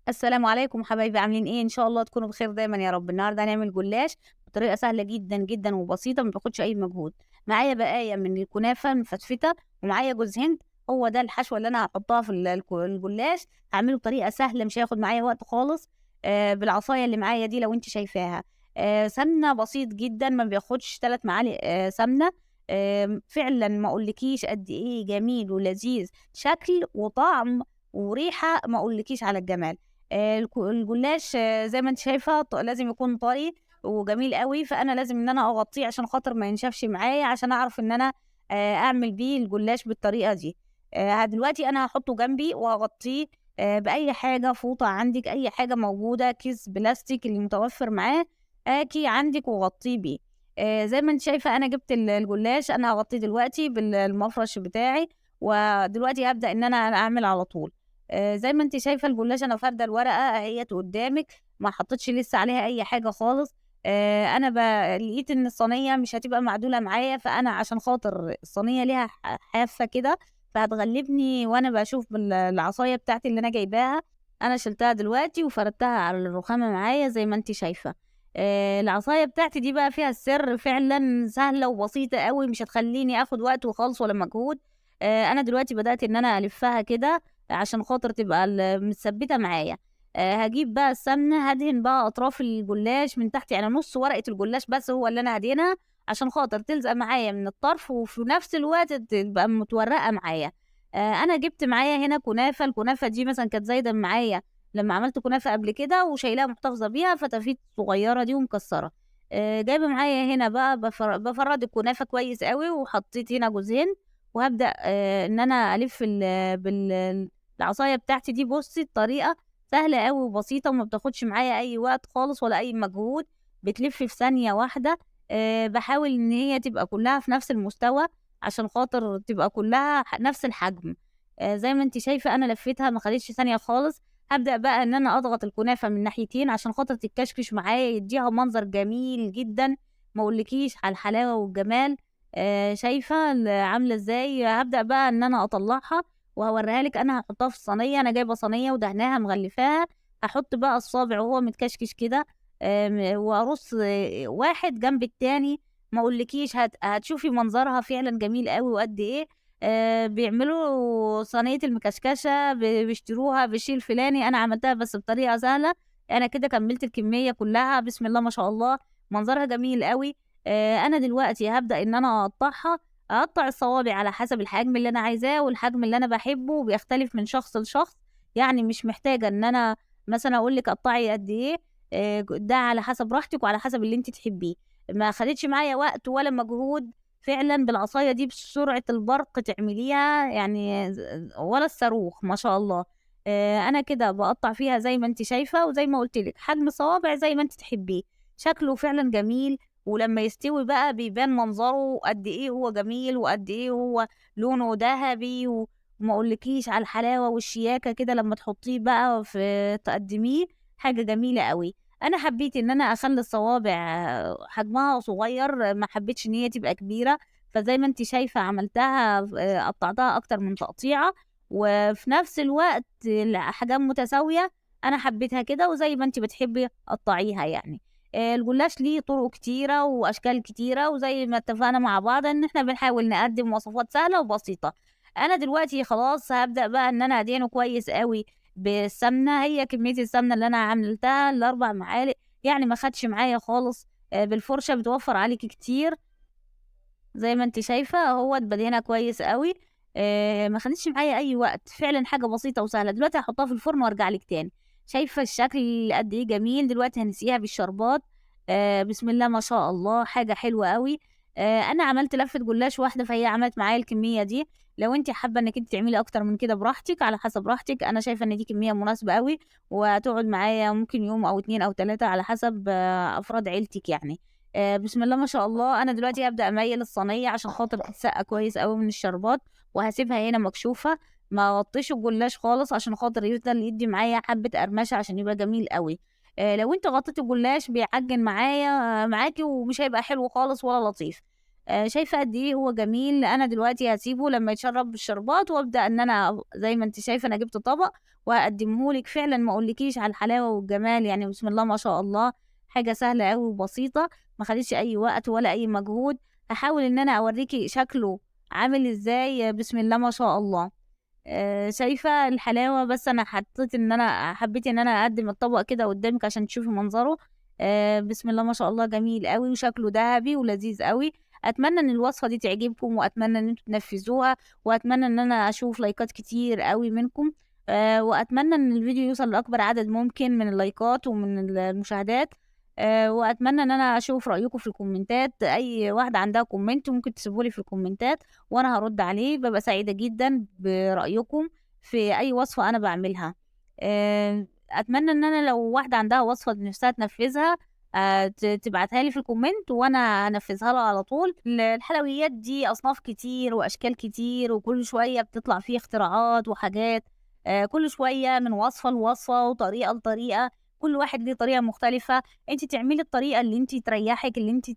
السلام عليكم حبايبي، عاملين ايه؟ ان شاء الله تكونوا بخير دايما يا رب. النهارده هنعمل جلاش بطريقة سهلة جدا جدا وبسيطة، ما بياخدش اي مجهود. معايا بقايا من الكنافه المفتفته ومعايا جوز هند، هو ده الحشوه اللي انا هحطها في الجلاش. هعمله بطريقة سهلة مش هياخد معايا وقت خالص. بالعصايه اللي معايا دي لو انت شايفاها. سمنه بسيط جدا، ما بياخدش 3 معالق سمنه. فعلا ما اقولكيش قد ايه جميل ولذيذ، شكل وطعم وريحه، ما اقولكيش على الجمال. الجلاش، زي ما انت شايفه لازم يكون طري وجميل قوي، فانا لازم ان انا اغطيه عشان خاطر ما ينشفش معايا، عشان اعرف ان انا اعمل بيه الجلاش بالطريقة دي. دلوقتي انا هحطه جنبي وهغطيه، باي حاجة، فوطه عندك، اي حاجة موجودة، كيس بلاستيك اللي متوفر معاه اكي عندك وغطيه بيه. زي ما انت شايفه انا جبت الجلاش، انا هغطيه دلوقتي بالمفرش بتاعي، ودلوقتي هبدا ان انا اعمل على طول. زي ما انت شايفه الجلاش انا فارده الورقة اهيت قدامك، ما حطيتش لسه عليها اي حاجة خالص. انا لقيت ان الصينية مش هتبقى معدوله معايا، فانا عشان خاطر الصينية ليها حافة كده فهتغلبني وانا بشوف العصاية بتاعتي اللي انا جايباها. انا شلتها دلوقتي وفردتها على الرخامه معايا زي ما انت شايفه. العصاية بتاعتي دي بقى فيها السر، فعلا سهلة وبسيطة قوي، مش هتخليني اخد وقت وخالص ولا مجهود. انا دلوقتي بدات ان انا الفها كده عشان خاطر تبقى متثبته معايا. هجيب بقى السمنة، هدهن بقى اطراف الجلاش من تحت، يعني نص ورقة الجلاش بس هو اللي انا هدهنها عشان خاطر تلزق معايا من الطرف، وفي نفس الوقت تبقى متورقه معايا. انا جبت معايا هنا كنافه، الكنافه دي مثلا كانت زايدة معايا لما عملت كنافه قبل كده وشايلاها محتفظة بيها، فتافيت صغيرة دي ومكسره. جايبه معايا هنا بقى بفرد الكنافه كويس قوي، وحطيت هنا جوز هند، وهبدا ان انا الف العصاية بتاعتي دي. بصي الطريقة سهلة قوي وبسيطة وما بتاخدش معايا اي وقت خالص ولا اي مجهود، بتلف في ثانية واحدة. بحاول ان هي تبقى كلها في نفس المستوى عشان خاطر تبقى كلها نفس الحجم. زي ما انت شايفه انا لفيتها ما خدتش ثانية خالص. هبدا بقى ان انا اضغط الكنافه من ناحيتين عشان خاطر تتكشكش معايا، يديها منظر جميل جدا، ما اقولكيش على الحلاوة والجمال. شايفه عامله ازاي. هبدا بقى ان انا اطلعها وهوريها لك. انا هحطها في الصينية، انا جايبه صينية ودهناها مغلفاها. هحط بقى الصابع وهو متكشكش كده، وارص واحد جنب التاني، ما اقولكيش هتشوفي منظرها فعلا جميل قوي وقد ايه. بيعملوا صينية المكشكشه، بيشتروها بالشيء الفلاني، انا عملتها بس بطريقة سهلة. انا كده كملت الكمية كلها، بسم الله ما شاء الله منظرها جميل قوي. انا دلوقتي هبدا ان انا اقطعها، اقطع الصوابع على حسب الحجم اللي انا عايزاه والحجم اللي انا بحبه، وبيختلف من شخص لشخص، يعني مش محتاجه ان انا مثلا اقول لك قطعي قد ايه، ده على حسب راحتك وعلى حسب اللي انت تحبيه. ما خدتش معايا وقت ولا مجهود، فعلا بالعصايه دي بسرعة البرق تعمليها، يعني ولا الصاروخ ما شاء الله. انا كده بقطع فيها زي ما انت شايفه، وزي ما قلت لك حجم الصوابع زي ما انت تحبيه، شكله فعلا جميل. ولما يستوي بقى بيبان منظره قد ايه هو جميل وقد ايه هو لونه ذهبي، وما اقولكيش على الحلاوة والشياكه كده لما تحطيه بقى في تقدميه، حاجة جميلة قوي. انا حبيت ان انا اخلي الصوابع حجمها صغير، ما حبيتش ان هي تبقى كبيرة، فزي ما انت شايفه عملتها، قطعتها اكتر من تقطيعه، وفي نفس الوقت الاحجام متساوية. انا حبيتها كده، وزي ما انت بتحبي قطعيها. الجلاش ليه طرق كتيرة وأشكال كتيرة، وزي ما اتفقنا مع بعض إن إحنا بنحاول نقدم وصفات سهلة وبسيطة. أنا دلوقتي خلاص هبدأ بقى إن أنا أدهنه كويس قوي بالسمنة. هي كمية السمنة اللي أنا عملتها ال4 معالق، يعني ما خدش معايا خالص. بالفرشة بتوفر عليك كتير زي ما انت شايفة اهوت، بدهنها كويس قوي. ما خدتش معايا أي وقت، فعلا حاجة بسيطة وسهلة. دلوقتي هحطها في الفرن وارجع لك تاني. شايفة الشكل قد ايه جميل. دلوقتي هنسقيها بالشربات. بسم الله ما شاء الله، حاجة حلوة قوي. انا عملت لفة جلاش واحدة فهي عملت معايا الكمية دي. لو انت حابة انك انت تعملي اكتر من كده براحتك، على حسب راحتك. انا شايفة ان دي كمية مناسبة قوي، وهتقعد معايا ممكن يوم او 2 او 3 على حسب افراد عيلتك يعني. بسم الله ما شاء الله. انا دلوقتي هبدأ اميل الصينية عشان خاطر تتسقى كويس قوي من الشربات، وهسيبها هنا مكشوفة، ما غطيش الجلاش خالص عشان خاطر يفضل يدي معايا حبة قرمشة عشان يبقى جميل قوي. لو انت غطيتي الجلاش بيعجن معاكي ومش هيبقى حلو خالص ولا لطيف. شايفة قد إيه هو جميل. أنا دلوقتي هسيبه لما يتشرب بالشربات، وأبدأ إن أنا زي ما أنت شايفة أنا جبت طبق وهقدمه لك. فعلا ما أقولكيش على الحلاوة والجمال، يعني بسم الله ما شاء الله، حاجة سهلة أوي وبسيطة، ما خدتش أي وقت ولا أي مجهود. هحاول إن أنا أوريكي شكله عامل إزاي، بسم الله ما شاء الله. شايفة الحلاوة، بس أنا حطيت إن أنا حبيت إن أنا أقدم الطبق كده قدامك عشان تشوفي منظره. بسم الله ما شاء الله، جميل قوي وشكله ذهبي ولذيذ قوي. أتمنى إن الوصفة دي تعجبكم، وأتمنى إن انتوا تنفذوها، وأتمنى إن أنا أشوف لايكات كتير قوي منكم. وأتمنى إن الفيديو يوصل لأكبر عدد ممكن من اللايكات ومن المشاهدات. وأتمنى إن أنا أشوف رأيكم في الكومنتات. أي واحدة عندها comment ممكن تسيبولي في الكومنتات وأنا هرد عليه. ببقى سعيدة جدا برأيكم في أي وصفة أنا بعملها. أتمنى إن أنا لو واحدة عندها وصفة نفسها تنفذها، تبعتها لي في ال comment وأنا هنفذها لها على طول. الحلويات دي أصناف كتير وأشكال كتير، وكل شوية بتطلع فيه اختراعات وحاجات، كل شوية من وصفة لوصفة وطريقة لطريقة، كل واحد ليه طريقة مختلفة. انت تعملي الطريقة اللي انت تريحك، اللي انت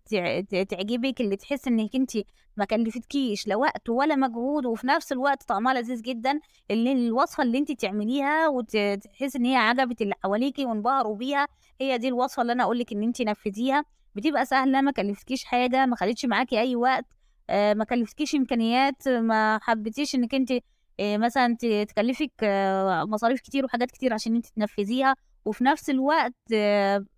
تعجبك، اللي تحس انك انت ما كلفتكيش لا وقت ولا مجهود، وفي نفس الوقت طعمها لذيذ جدا. اللي الوصفة اللي انت تعمليها وتحس ان هي عجبت اللي حواليكي وانبهروا بيها، هي دي الوصفة اللي انا اقولك ان انت نفذيها. بتبقى سهلة، ما كلفتكيش حاجة، ما خدتش معاكي اي وقت، ما كلفتكيش امكانيات، ما حبيتيش انك انت، مثلا تكلفك، مصاريف كتير وحاجات كتير عشان انت تنفذيها، وفي نفس الوقت،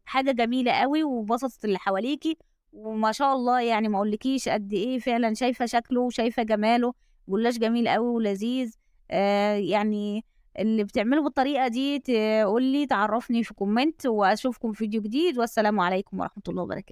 حاجة جميلة قوي وبسطت اللي حواليكي وما شاء الله. يعني ما اقولكيش قد ايه فعلا شايفة شكله وشايفة جماله، جلاش جميل قوي ولذيذ. يعني اللي بتعمله بالطريقة دي تقولي، تعرفني في comment، واشوفكم في فيديو جديد. والسلام عليكم ورحمة الله وبركاته.